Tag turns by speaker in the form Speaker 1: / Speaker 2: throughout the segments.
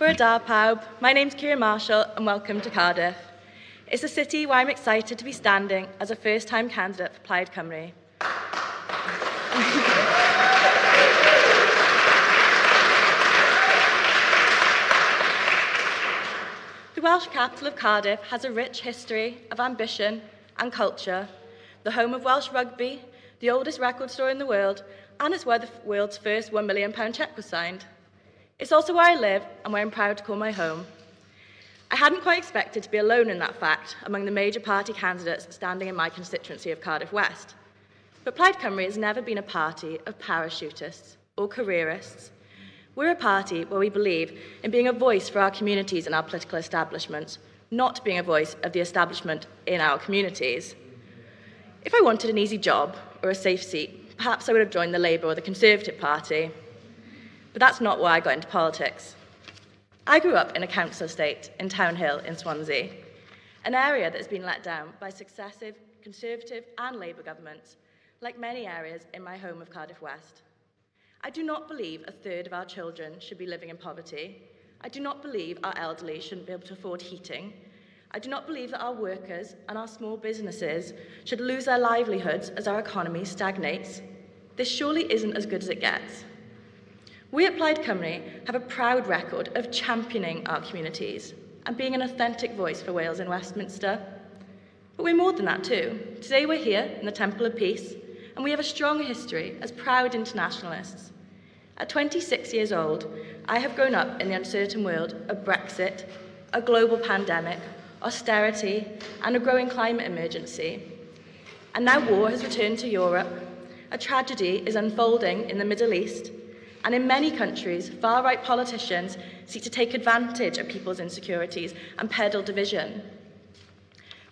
Speaker 1: Bore da pawb, my name's Kira Marshall and welcome to Cardiff. It's a city where I'm excited to be standing as a first-time candidate for Plaid Cymru. The Welsh capital of Cardiff has a rich history of ambition and culture, the home of Welsh rugby, the oldest record store in the world, and it's where the world's first £1 million cheque was signed. It's also where I live and where I'm proud to call my home. I hadn't quite expected to be alone in that fact among the major party candidates standing in my constituency of Cardiff West. But Plaid Cymru has never been a party of parachutists or careerists. We're a party where we believe in being a voice for our communities and our political establishments, not being a voice of the establishment in our communities. If I wanted an easy job or a safe seat, perhaps I would have joined the Labour or the Conservative Party. But that's not why I got into politics. I grew up in a council estate in Townhill in Swansea, an area that has been let down by successive Conservative and Labour governments, like many areas in my home of Cardiff West. I do not believe a third of our children should be living in poverty. I do not believe our elderly shouldn't be able to afford heating. I do not believe that our workers and our small businesses should lose their livelihoods as our economy stagnates. This surely isn't as good as it gets. We at Plaid Cymru have a proud record of championing our communities and being an authentic voice for Wales in Westminster. But we're more than that too. Today we're here in the Temple of Peace, and we have a strong history as proud internationalists. At 26 years old, I have grown up in the uncertain world of Brexit, a global pandemic, austerity, and a growing climate emergency. And now war has returned to Europe, a tragedy is unfolding in the Middle East, and in many countries, far-right politicians seek to take advantage of people's insecurities and peddle division.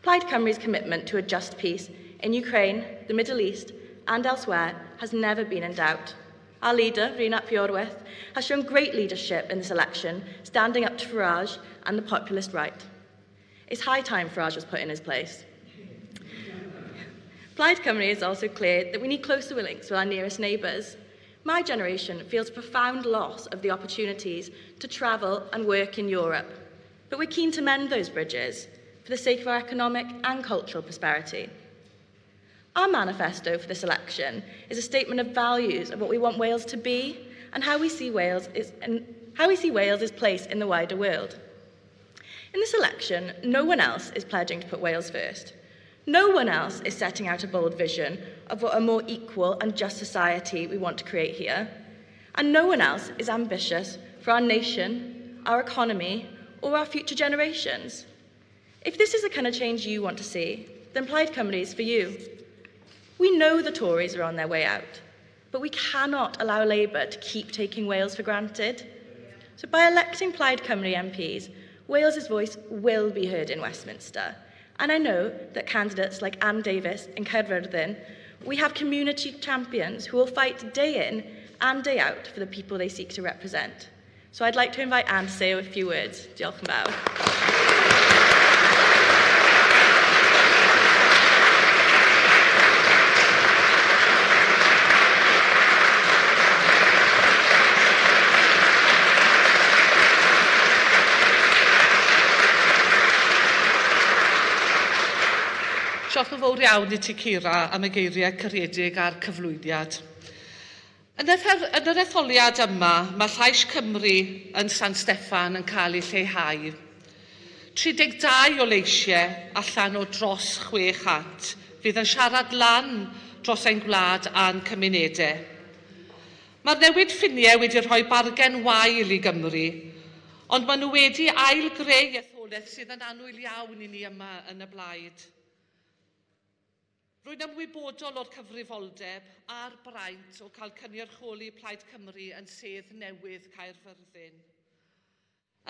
Speaker 1: Plaid Cymru's commitment to a just peace in Ukraine, the Middle East, and elsewhere has never been in doubt. Our leader, Rhun ap Iorwerth, has shown great leadership in this election, standing up to Farage and the populist right. It's high time Farage was put in his place. Plaid Cymru is also clear that we need closer links with our nearest neighbours. My generation feels a profound loss of the opportunities to travel and work in Europe, but we're keen to mend those bridges for the sake of our economic and cultural prosperity. Our manifesto for this election is a statement of values of what we want Wales to be and how we see Wales is, and how we see Wales' place in the wider world. In this election, no one else is pledging to put Wales first. No one else is setting out a bold vision of what a more equal and just society we want to create here. And no one else is ambitious for our nation, our economy, or our future generations. If this is the kind of change you want to see, then Plaid Cymru is for you. We know the Tories are on their way out, but we cannot allow Labour to keep taking Wales for granted. So by electing Plaid Cymru MPs, Wales's voice will be heard in Westminster. And I know that candidates like Ann Davies in Caerfyrddin, we have community champions who will fight day in and day out for the people they seek to represent. So I'd like to invite Ann to say a few words. Diolch yn fawr.
Speaker 2: Diolch yn fawr iawn i ti, Kira, am y geiriau caredig a'r cyflwyniad. Yn yr etholiad yma, mae Llais Cymru yn San Steffan yn cael ei lleihau. 32 o leisiau allan o dros 600 fydd yn siarad lan dros ein gwlad a'n cymunedau. Mae'r newid ffiniau wedi rhoi bargen wael i Gymru, ond maen nhw wedi ail-greu etholaeth sydd yn annwyl iawn i ni yma yn y blaid. Rwy'n ymwybodol o'r cyfrifoldeb a'r braint o cael cynrychioli Plaid Cymru yn sedd newydd Caerfyrddin.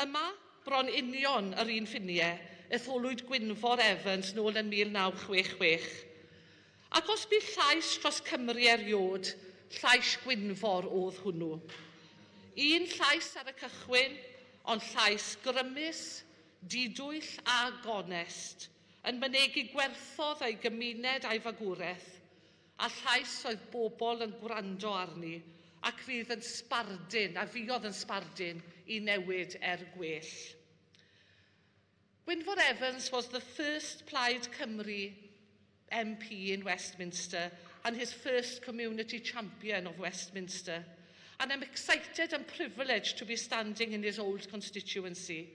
Speaker 2: Yma, bron union yr un ffiniau, etholwyd Gwynfor Evans nôl yn 1966. Ac os bu llais dros Cymru erioed, llais Gwynfor oedd hwnnw. Un llais ar y cychwyn, ond llais grymus, didwyll a gonest, yn mynegi gwerthoedd ei gymuned a'i fagwraeth, a llais oedd bobl yn gwrando arni ac fydd yn sbardun, a fuodd yn sbardun i newid er gwell. Gwynfor Evans was the first Plaid Cymru MP in Westminster and his first community champion of Westminster. And I'm excited and privileged to be standing in his old constituency.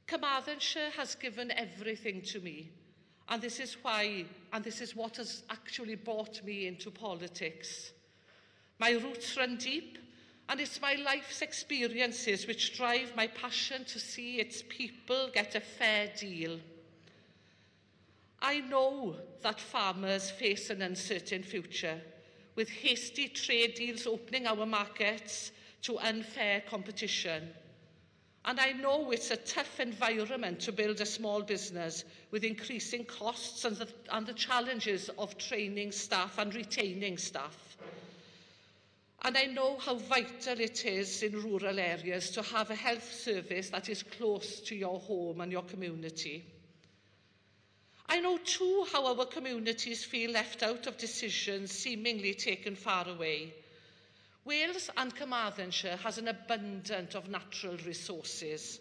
Speaker 2: Carmarthenshire has given everything to me, and this is why, and this is what has actually brought me into politics. My roots run deep, and it's my life's experiences which drive my passion to see its people get a fair deal. I know that farmers face an uncertain future, with hasty trade deals opening our markets to unfair competition. And I know it's a tough environment to build a small business with increasing costs and the challenges of training staff and retaining staff. And I know how vital it is in rural areas to have a health service that is close to your home and your community. I know too how our communities feel left out of decisions seemingly taken far away. Wales and Carmarthenshire has an abundance of natural resources,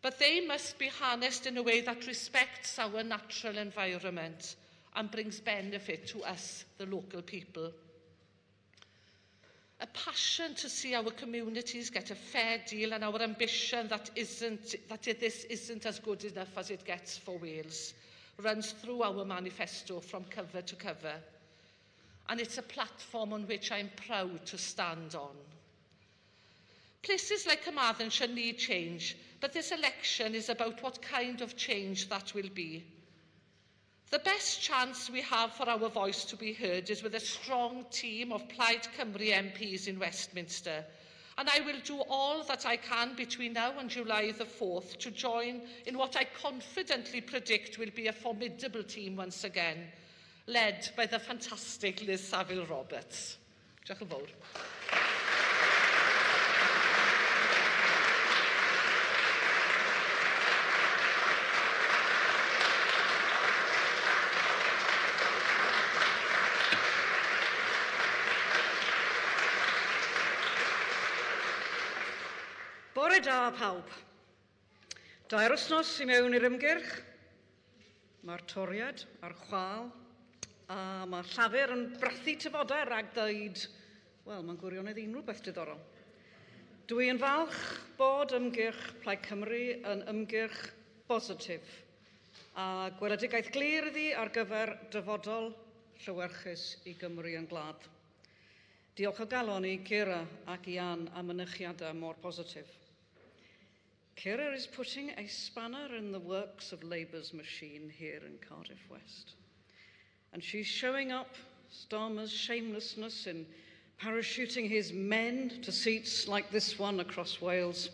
Speaker 2: but they must be harnessed in a way that respects our natural environment and brings benefit to us, the local people. A passion to see our communities get a fair deal and our ambition that this isn't as good enough as it gets for Wales runs through our manifesto from cover to cover. And it's a platform on which I'm proud to stand on. Places like Carmarthenshire need change, but this election is about what kind of change that will be. The best chance we have for our voice to be heard is with a strong team of Plaid Cymru MPs in Westminster. And I will do all that I can between now and July the 4th to join in what I confidently predict will be a formidable team once again, led by the fantastic Liz Saville Roberts. Diolch yn fawr.
Speaker 3: Bore da pawb. 2 wythnos i mewn i'r ymgyrch, mae'r Toriaid ar chwâl, a mae Llafur yn brathu tafodau rhag dweud, wel, mae'n gwirionedd unrhyw beth diddorol. Dwi yn falch bod ymgyrch Plaid Cymru yn ymgyrch bositif a gweledigaeth glir iddi ar gyfer dyfodol llewyrchus i Gymru yn gwlad. Diolch o galon i Ceira ac i Ann am mynychiadau mor positif. Ceira is putting a spanner in the works of Labour's machine here in Cardiff West. And she's showing up Starmer's shamelessness in parachuting his men to seats like this one across Wales.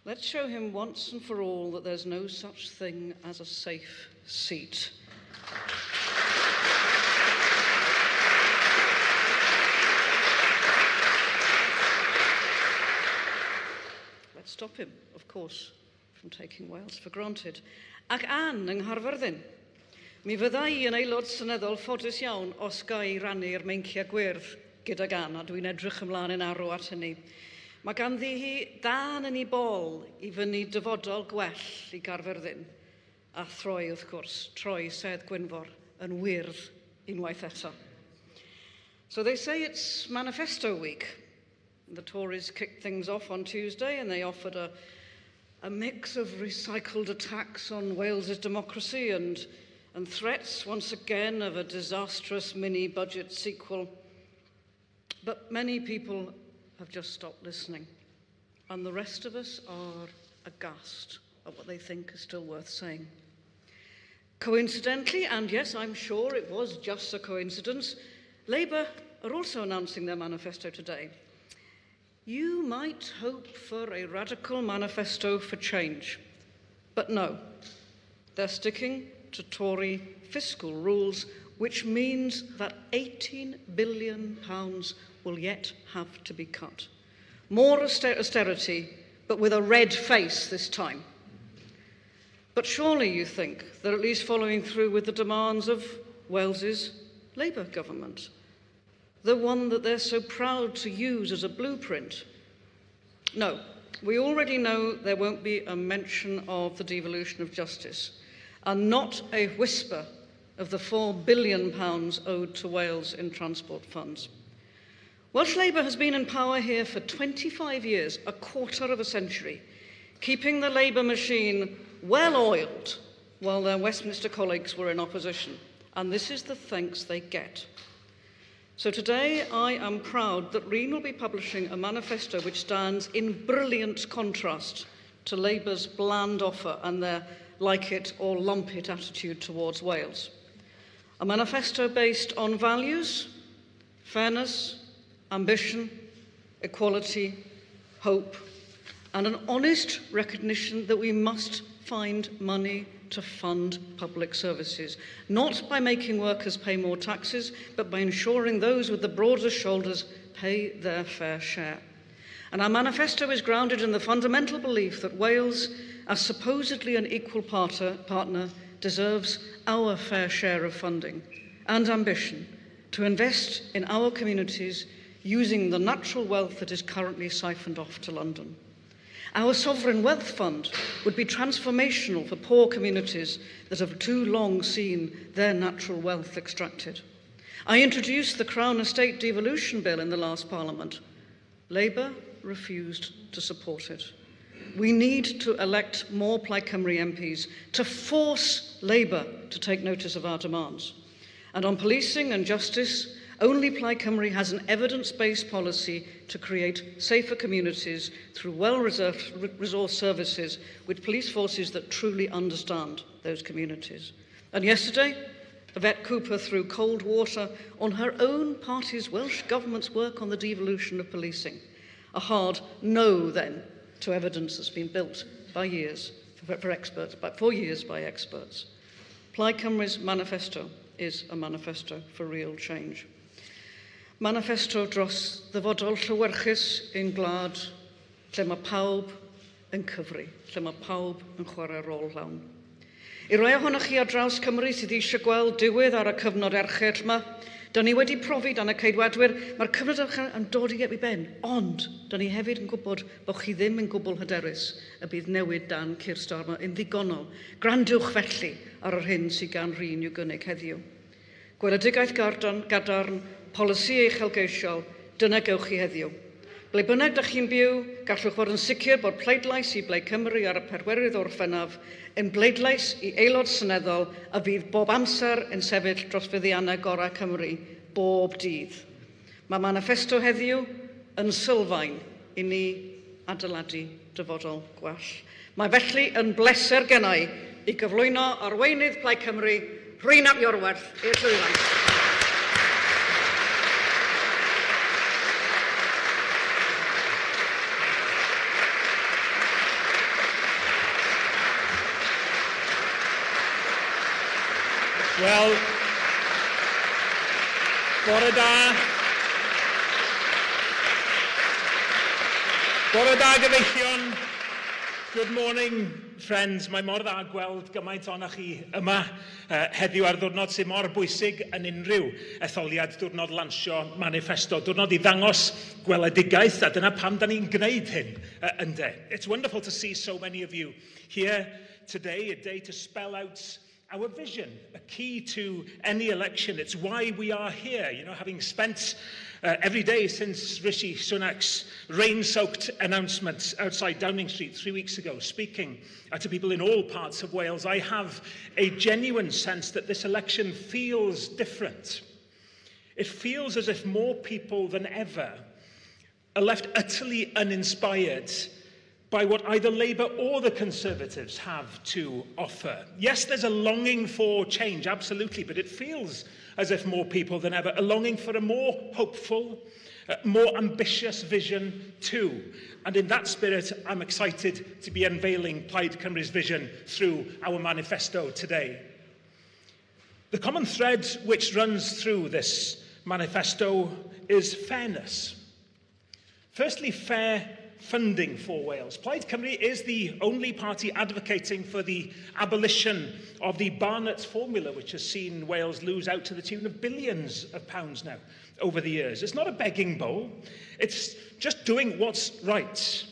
Speaker 3: Let's show him once and for all that there's no such thing as a safe seat. Let's stop him, of course, from taking Wales for granted. Ac Ann yng Nghaerfyrddin. Mi fydda i yn aelod seneddol ffodus iawn os ga i rannu'r meinciau gwyrdd gydag Ann, a dwi'n edrych ymlaen yn arw at hynny. Mae ganddi hi dân yn ei bol i fyny dyfodol gwell i Gaerfyrddin, a throi, wrth gwrs, troi sedd Gwynfor yn wyrdd unwaith eto. So they say it's Manifesto Week. The Tories kicked things off on Tuesday and they offered a mix of recycled attacks on Wales's democracy and threats once again of a disastrous mini-budget sequel. But many people have just stopped listening, and the rest of us are aghast at what they think is still worth saying. Coincidentally, and yes, I'm sure it was just a coincidence, Labour are also announcing their manifesto today. You might hope for a radical manifesto for change, but no, they're sticking to Tory fiscal rules, which means that £18 billion will yet have to be cut. More austerity, but with a red face this time. But surely you think they're at least following through with the demands of Wales's Labour government. The one that they're so proud to use as a blueprint? No, we already know there won't be a mention of the devolution of justice, and not a whisper of the £4 billion owed to Wales in transport funds. Welsh Labour has been in power here for 25 years, a quarter of a century, keeping the Labour machine well oiled while their Westminster colleagues were in opposition. And this is the thanks they get. So today I am proud that Rhun will be publishing a manifesto which stands in brilliant contrast to Labour's bland offer and their like it or lump it attitude towards Wales. A manifesto based on values, fairness, ambition, equality, hope, and an honest recognition that we must find money to fund public services, not by making workers pay more taxes, but by ensuring those with the broadest shoulders pay their fair share. And our manifesto is grounded in the fundamental belief that Wales, as supposedly an equal partner, deserves our fair share of funding and ambition to invest in our communities using the natural wealth that is currently siphoned off to London. Our sovereign wealth fund would be transformational for poor communities that have too long seen their natural wealth extracted. I introduced the Crown Estate Devolution Bill in the last Parliament. Labour refused to support it. We need to elect more Plaid Cymru MPs to force Labour to take notice of our demands. And on policing and justice, only Plaid Cymru has an evidence-based policy to create safer communities through well-resourced services with police forces that truly understand those communities. And yesterday, Yvette Cooper threw cold water on her own party's Welsh Government's work on the devolution of policing. A hard no, then, to evidence that's been built by years for experts, by 4 years by experts. Plaid Cymru's manifesto is a manifesto for real change. Manifesto dros ddyfodol llewyrchus ein gwlad, lle mae pawb yn cyfri, lle mae pawb yn chwarae rôl llawn. I rai ohonoch chi ar draws Cymru sydd eisiau gweld diwedd ar y cyfnod erchyll yma, da ni wedi profi dan y Ceidwadwyr, mae'r cyfnod erchyll yn dod i ben, ond da ni hefyd yn gwybod bod chi ddim yn gwbl hyderus y bydd newid dan Keir Starmer yn ddigonol. Gwrandwch felly ar yr hyn sydd gan Rhun i'w gynnig heddiw. Gweledigaeth gadarn, polisi uchelgeisiol, dyna gewch chi heddiw. Ble bynnag dych chi'n byw, gallwch fod yn sicr bod pleidlais i Blaid Cymru ar y 4 Orffennaf yn bleidlais i aelod seneddol a fydd bob amser yn sefyll dros fuddiannau gorau Cymru bob dydd. Mae manifesto heddiw yn sylfaen i ni adeiladu dyfodol gwell. Mae felly yn bleser gennau i gyflwyno arweinydd Plaid Cymru, Rhun ap Iorwerth, i'r llwyfan.
Speaker 4: Wel, bore da. Bore da, gyfeillion. Good morning, friends. Mae mor dda gweld gymaint ohonoch chi yma heddiw ar ddiwrnod sydd mor bwysig yn unrhyw etholiad, diwrnod lansio manifesto, diwrnod i ddangos gweledigaeth, a dyna pam da ni'n gwneud hyn, ynde. It's wonderful to see so many of you here today, a day to spell out our vision, a key to any election. It's why we are here, you know, having spent every day since Rishi Sunak's rain-soaked announcement outside Downing Street 3 weeks ago, speaking to people in all parts of Wales, I have a genuine sense that this election feels different. It feels as if more people than ever are left utterly uninspired by what either Labour or the Conservatives have to offer. Yes, there's a longing for change, absolutely, but it feels as if more people than ever are longing for a more hopeful, more ambitious vision too. And in that spirit, I'm excited to be unveiling Plaid Cymru's vision through our manifesto today. The common thread which runs through this manifesto is fairness. Firstly, fair funding for Wales. Plaid Cymru is the only party advocating for the abolition of the Barnett formula, which has seen Wales lose out to the tune of billions of pounds now over the years. It's not a begging bowl. It's just doing what's right,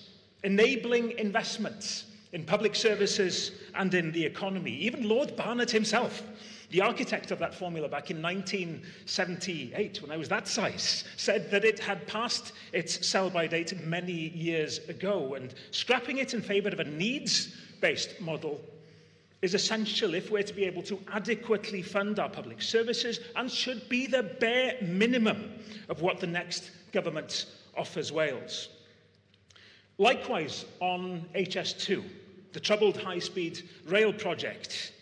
Speaker 4: enabling investments in public services and in the economy. Even Lord Barnett himself, the architect of that formula back in 1978, when I was that size, said that it had passed its sell-by date many years ago, and scrapping it in favour of a needs-based model is essential if we're to be able to adequately fund our public services and should be the bare minimum of what the next government offers Wales. Likewise, on HS2, the troubled high-speed rail project,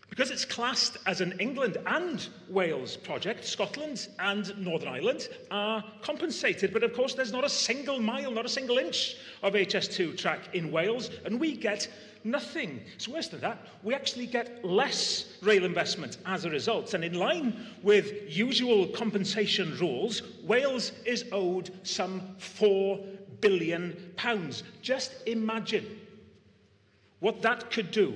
Speaker 4: because it's classed as an England and Wales project, Scotland and Northern Ireland are compensated. But of course, there's not a single mile, not a single inch of HS2 track in Wales, and we get nothing. It's worse than that. We actually get less rail investment as a result. And in line with usual compensation rules, Wales is owed some £4 billion. Just imagine what that could do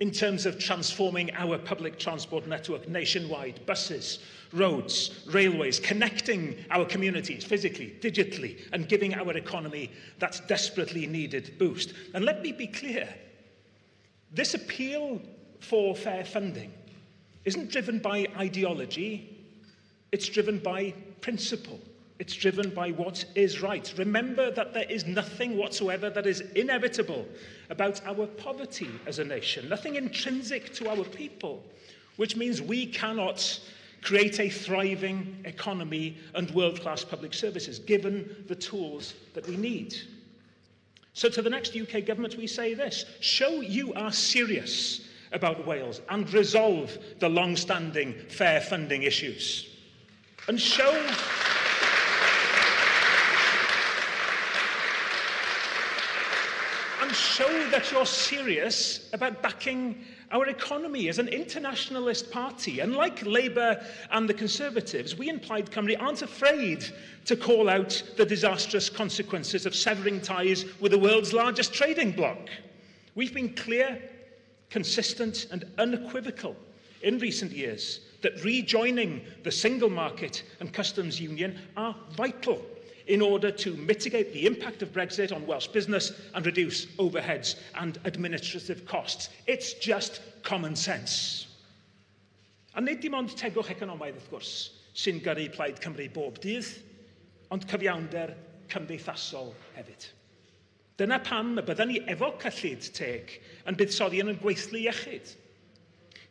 Speaker 4: in terms of transforming our public transport network nationwide, buses, roads, railways, connecting our communities physically, digitally, and giving our economy that desperately needed boost. And let me be clear, this appeal for fair funding isn't driven by ideology, it's driven by principle. It's driven by what is right. Remember that there is nothing whatsoever that is inevitable about our poverty as a nation, nothing intrinsic to our people, which means we cannot create a thriving economy and world-class public services, given the tools that we need. So to the next UK government, we say this: show you are serious about Wales and resolve the long-standing fair funding issues. And show that you're serious about backing our economy as an internationalist party. And like Labour and the Conservatives, we in Plaid Cymru aren't afraid to call out the disastrous consequences of severing ties with the world's largest trading bloc. We've been clear, consistent and unequivocal in recent years that rejoining the single market and customs union are vital in order to mitigate the impact of Brexit on Welsh business and reduce overheads and administrative costs. It's just common sense. A nid dim ond tegwch economaidd, wrth gwrs, sy'n gyrru Plaid Cymru bob dydd, ond cyfiawnder cymdeithasol hefyd. Dyna pam y byddwn ni efo cyllid teg yn buddsoddi yn gweithlu iechyd,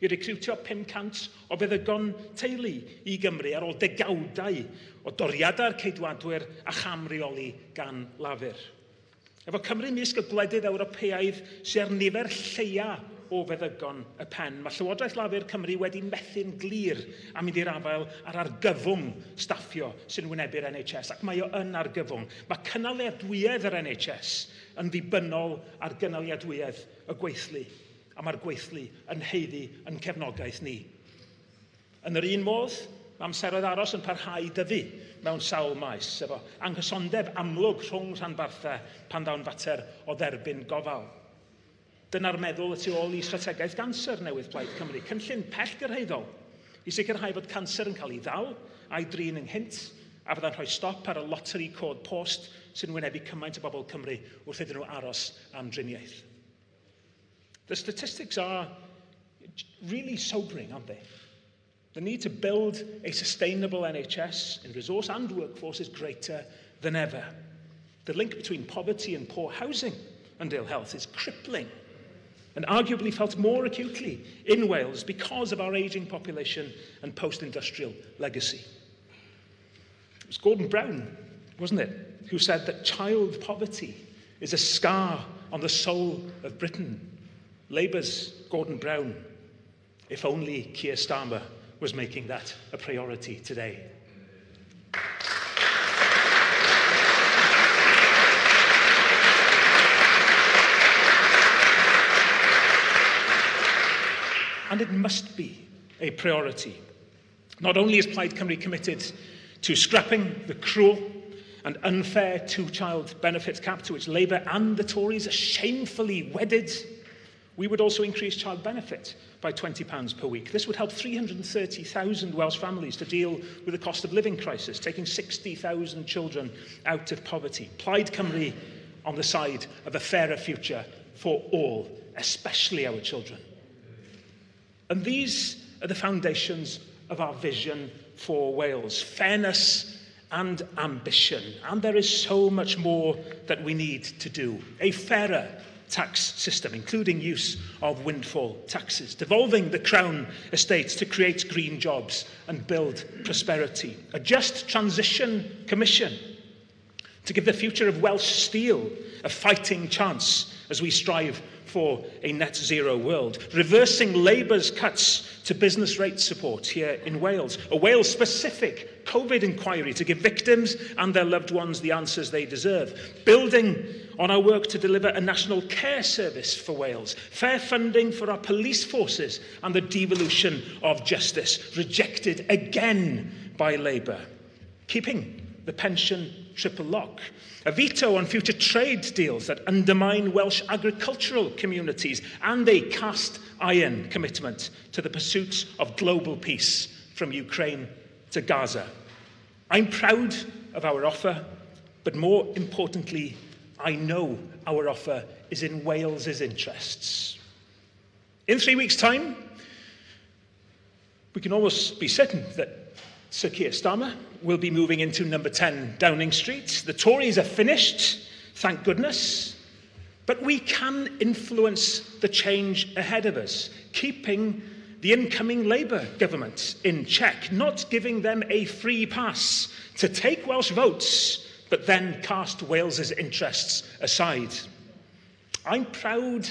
Speaker 4: i recriwtio 500 o feddygon teulu i Gymru ar ôl degawdau o doriadau'r ceidwadwyr a chamreoli gan Lafur. Efo Cymru mysg y gwledydd Ewropeaidd sydd ar nifer lleia o feddygon y pen, mae Llywodraeth Lafur Cymru wedi methu'n glir a mynd i'r afael ar argyfwng staffio sy'n wynebu'r NHS, ac mae o yn argyfwng. Mae cynaliadwyedd yr NHS yn ddibynnol ar gynaliadwyedd y gweithlu, a mae'r gweithlu yn haeddu yn cefnogaeth ni. Yn yr un modd, mae amseroedd aros yn parhau i dyfu mewn sawl maes, efo anghysondeb amlwg rhwng rhanbarthau pan ddaw'n fater o dderbyn gofal. Dyna'r meddwl y tu ôl i strategaeth ganser newydd Plaid Cymru, cynllun pellgyrhaeddol i sicrhau fod canser yn cael ei ddal a'i drin ynghynt, a fydda'n rhoi stop ar y loteri cod post sy'n wynebu cymaint o bobl Cymru wrth iddyn nhw aros am driniaeth. The statistics are really sobering, aren't they? The need to build a sustainable NHS in resource and workforce is greater than ever. The link between poverty and poor housing and ill health is crippling, and arguably felt more acutely in Wales because of our ageing population and post-industrial legacy. It was Gordon Brown, wasn't it, who said that child poverty is a scar on the soul of Britain. Labour's Gordon Brown, if only Keir Starmer was making that a priority today. And it must be a priority. Not only is Plaid Cymru committed to scrapping the cruel and unfair two-child benefit cap to which Labour and the Tories are shamefully wedded. We would also increase child benefit by £20 per week. This would help 330,000 Welsh families to deal with the cost of living crisis, taking 60,000 children out of poverty. Plaid Cymru on the side of a fairer future for all, especially our children. And these are the foundations of our vision for Wales: fairness and ambition. And there is so much more that we need to do. A fairer tax system, including use of windfall taxes, devolving the Crown estates to create green jobs and build prosperity, a just transition commission to give the future of Welsh steel a fighting chance as we strive for a net zero world, reversing Labour's cuts to business rate support here in Wales, a Wales-specific COVID inquiry to give victims and their loved ones the answers they deserve, building on our work to deliver a national care service for Wales, fair funding for our police forces and the devolution of justice, rejected again by Labour, keeping the pension triple lock, a veto on future trade deals that undermine Welsh agricultural communities, and a cast iron commitment to the pursuit of global peace from Ukraine to Gaza. I'm proud of our offer, but more importantly, I know our offer is in Wales's interests. In 3 weeks' time, we can almost be certain that Sir Keir Starmer will be moving into number 10 Downing Street. The Tories are finished, thank goodness. But we can influence the change ahead of us, keeping the incoming Labour government in check, not giving them a free pass to take Welsh votes, but then cast Wales's interests aside. I'm proud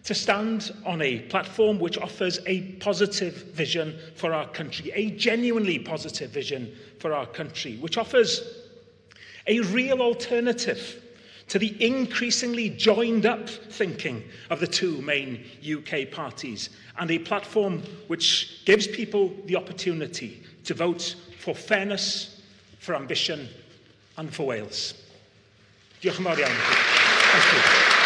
Speaker 4: to stand on a platform which offers a positive vision for our country, a genuinely positive vision for our country, which offers a real alternative to the increasingly joined-up thinking of the two main UK parties, and a platform which gives people the opportunity to vote for fairness, for ambition, and for Wales. Diolch yn fawr iawn. Thank you.